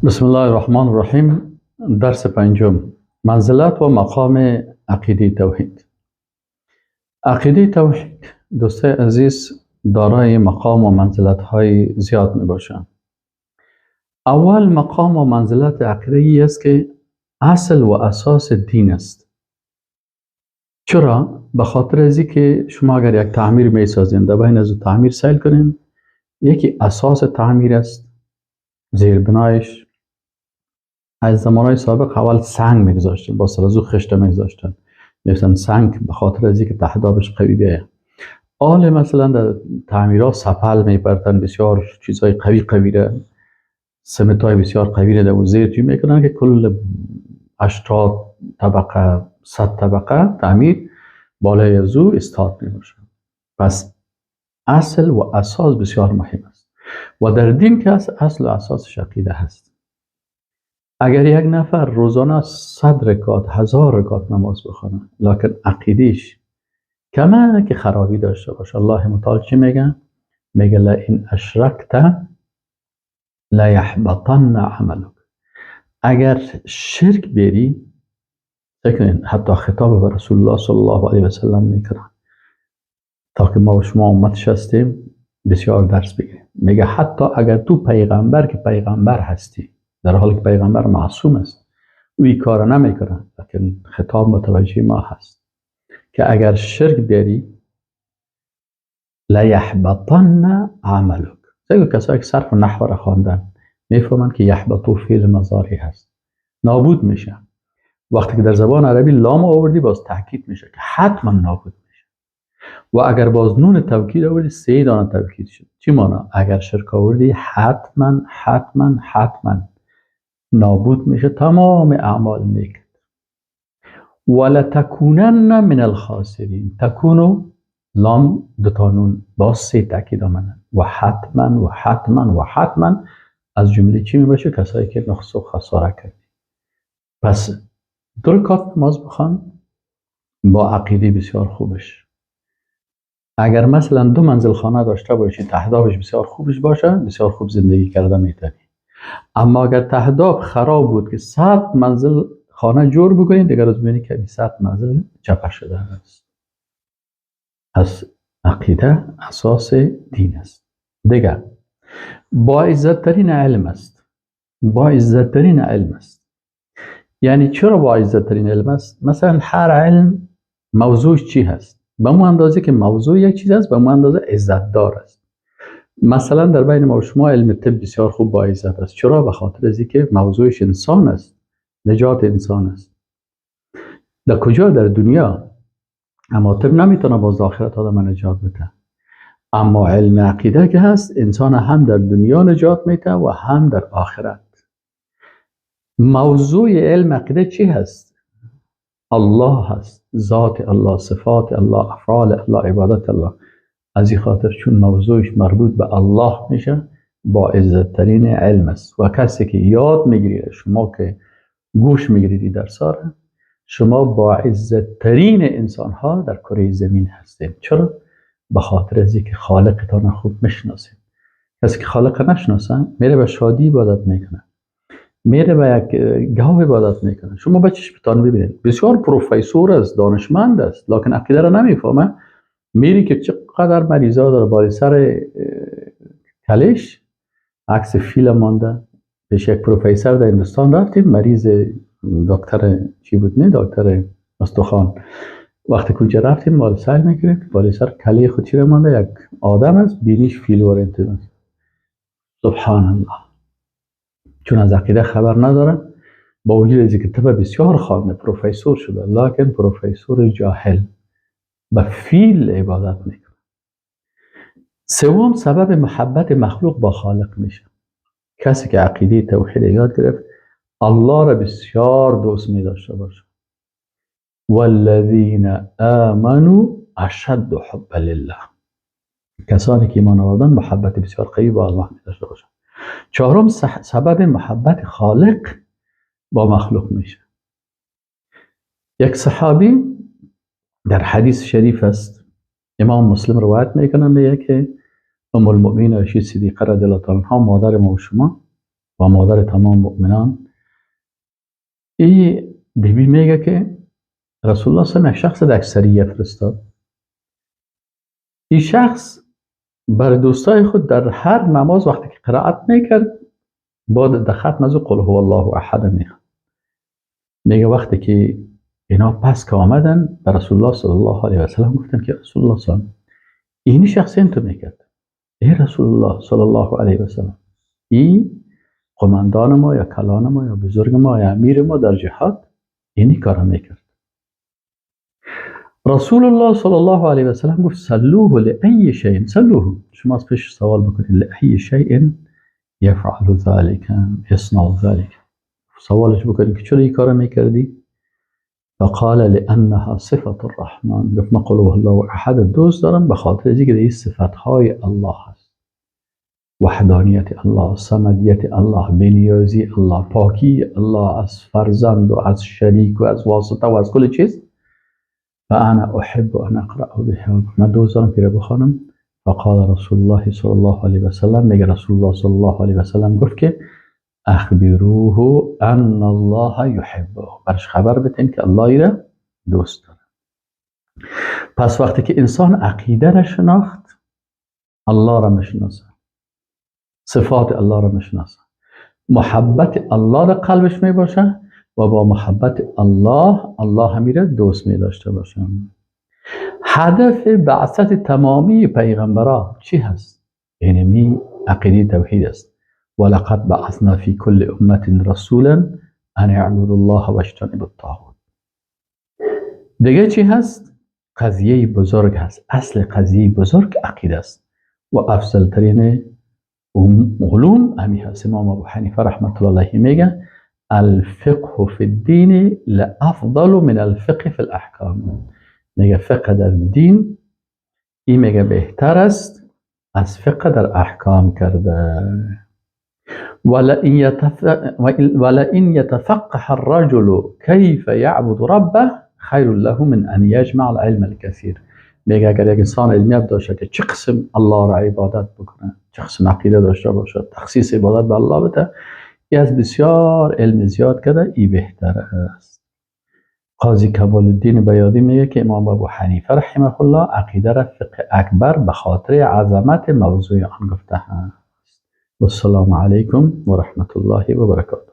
بسم الله الرحمن الرحیم. درس پنجم، منزلت و مقام عقیده توحید. عقیده توحید دوستای عزیز دارای مقام و منزلت های زیاد می باشند. اول مقام و منزلت عقیده ای است که اصل و اساس دین است. چرا؟ به خاطر از که شما اگر یک تعمیر می سازین، در بین از تعمیر سیل کنین، یکی اساس تعمیر است، زیربنایش. از زمانهای سابق اول سنگ میگذاشتن، با سر از او خشت میگذاشتن، مثلا سنگ به خاطر از اینکه تهدابش قوی بیایه. آل مثلا در تعمیرات سپل میپرتن، بسیار چیزهای قوی قوی را، سمت های بسیار قوی را در زیر توی میکنن که کل 80 طبقه 100 طبقه تعمیر بالای از او استاد میباشه. پس اصل و اساس بسیار مهم است و در دین که اصل و اساس عقیده هست. اگر یک نفر روزانه 100 رکعت 1000 رکعت نماز بخونه، لکن عقیدهش کما که خرابی داشته باشه، الله متعال چی میگه؟ میگه لئن اشرکت لیحبطن عملک. اگر شرک بری، فکر حتی خطاب به رسول الله صلی الله علیه و سلم میکنه تا که ما و شما امتش هستیم بسیار درس بگیریم. میگه حتی اگر تو پیغمبر که پیغمبر هستی، در حالی که پیغمبر معصوم است، او این کار نمیکنه، لیکن خطاب متوجه ما هست که اگر شرک بیاری لیحبطن عملک. کسایی که صرف و نحو را خواندن میفهمند که یحبطو فعل مضارع هست، نابود میشه. وقتی که در زبان عربی لام آوردی باز تاکید میشه که حتما نابود میشه، و اگر باز نون توکید آوردی سه دانه توکید شد. چی مانا؟ اگر شرک آوردی حتما حتما حتما نابود میشه تمام اعمال نیک. ولتکونن من الخاسرین. تکونو لام دو تا نون باز سه تاکید آمدن و حتما و حتما و حتما از جمله چی میباشه؟ کسایی که نقص و خساره کردی. پس دو رکعت نماز بخوان با عقیده بسیار خوبش. اگر مثلا 2 منزل خانه داشته باشی، تهدابش بسیار خوبش باشه، بسیار خوب زندگی کرده میتونی. اما اگر تهداب خراب بود که 100 منزل خانه جور بکنید، دیگر از ببینید که 100 منزل چپه شده است. پس عقیده اساس دین است. دیگر با عزت ترین علم است. با عزت ترین علم است. یعنی چرا با عزت ترین علم است؟ مثلا هر علم موضوع چی هست؟ به مو اندازه که موضوع یک چیز است، به مو اندازه عزت دار است. مثلا در بین ما و شما علم طب بسیار خوب با عزت است. چرا؟ به خاطر از اینکه موضوعش انسان است، نجات انسان است. در کجا؟ در دنیا. اما طب نمیتونه باز آخرت آدم نجات بده. اما علم عقیده که هست، انسان هم در دنیا نجات میده و هم در آخرت. موضوع علم عقیده چی هست؟ الله هست، ذات الله، صفات الله، افعال الله، عبادت الله. از این خاطر چون موضوعش مربوط به الله میشه، با عزت ترین علم است. و کسی که یاد میگیره، شما که گوش میگیرید درس را، شما با عزت ترین انسان ها در کره زمین هستید. چرا؟ به خاطر از اینکه خالقتان خوب میشناسید. کسی که خالق نشناسه میره به شادی عبادت میکنه، میره به یک گاو عبادت میکنه. شما به چشمتان ببینید، بسیار پروفسور است، دانشمند است، لکن عقیده را نمیفهمه. میری که چقدر مریضا داره بالای سر کلش عکس فیل مانده. پیش یک پروفسور در هندوستان رفتیم، مریض دکتر چی بود؟ نه دکتر استخوان. وقتی که رفتیم مال سر میکنیم، بالای سر کله خود چی مانده؟ یک آدم است، بینیش فیل وارنت است. سبحان الله. چون از عقیده خبر نداره، با وجود از اینکه طب بسیار خوانده، پروفسور شده، لکن پروفسور جاهل به فیل عبادت میکنه. سوم، سبب محبت مخلوق با خالق میشه. کسی که عقیده توحید یاد گرفت، الله را بسیار دوست می داشته باشه. والذین آمنوا اشد حبا لله. کسانی که ایمان آوردن محبت بسیار قوی با الله می داشته باشن. چهارم، سبب محبت خالق با مخلوق میشه. یک صحابی در حدیث شریف است، امام مسلم روایت میکنه، میگه که ام المؤمنین عایشه صدیقه رضی الله تعالی عنها، مادر ما و شما، و مادر تمام مؤمنان. ای بیبی میگه که رسول الله صلی الله علیه و شخص در سریه فرستاد. این شخص بر دوستای خود در هر نماز وقتی که قرائت میکرد بعد در ختم از قل هو الله احد میخوند. میگه وقتی که اینا پس که آمدن به رسول الله صلی الله علیه و سلم گفتن که رسول الله صلی الله علیه و سلم اینی شخص این تو میکرد. ای رسول الله صلی الله علیه و سلم، این قماندان ما یا کلان ما یا بزرگ ما یا امیر ما در جهاد اینی کارا میکرد. رسول الله صلی الله علیه و سلم گفت سلوه لأی شیء، سلوه، شما از پیش سوال بکنید، لأی شیء یفعل ذلک یصنع ذلک، سوالش بکنید که چرا این کارا میکردی؟ فقال لأنها صفة الرحمن. گفت من قل هو الله احد دوست دارم به خاطر اینکه این صفت های الله هست، وحدانیت الله، صمدیت الله، بینیازی الله، پاکی الله از فرزند و از شریک و از واسطه و از کل چیز. فانا احب ان اقرأ بها، من دوست دارم که بخوانم. فقال رسول الله صلی الله علیه و سلم، میگه رسول الله صلی الله علیه و سلم گفت که اخبروه ان الله یحبه، برش خبر بدین که الله را دوست داره. پس وقتی که انسان عقیده را شناخت، الله را میشناسه، صفات الله را میشناسه، محبت الله را قلبش میباشه و با محبت الله، الله همیره دوست می داشته باشه. هدف بعثت تمامی پیغمبرا چی هست؟ یعنی می عقیده توحید است. ولقد بعثنا فی کل امة رسولا ان اعبدوا الله واجتنبوا الطاغوت. دیگه چی هست؟ قضیه بزرگ هست. اصل قضیه بزرگ عقیده است و افضل ترین علوم همی هست. امام ابو حنیفه رحمت الله علیه میگه الفقه فی الدین لافضل من الفقه فی الاحکام. میگه فقه در دین این میگه بهتر است از فقه در احکام کرده. ولئن يتفقه الرجل كيف يعبد ربه خیر له من ان يجمع العلم الكثير. میگه اگر یک انسان علمیت داشته که چه قسم الله را عبادت بکنه، چه قسم عقیده داشته باشه، تخصیص عبادت به الله بده، ای از بسیار علم زیاد کرده ای بهتر است. قاضی کمال الدین بیادی میگه که امام ابو حنیفه رحمه الله عقیده را فقه اکبر به خاطر عظمت موضوع آن گفته است. والسلام علیکم و رحمت الله و برکاته.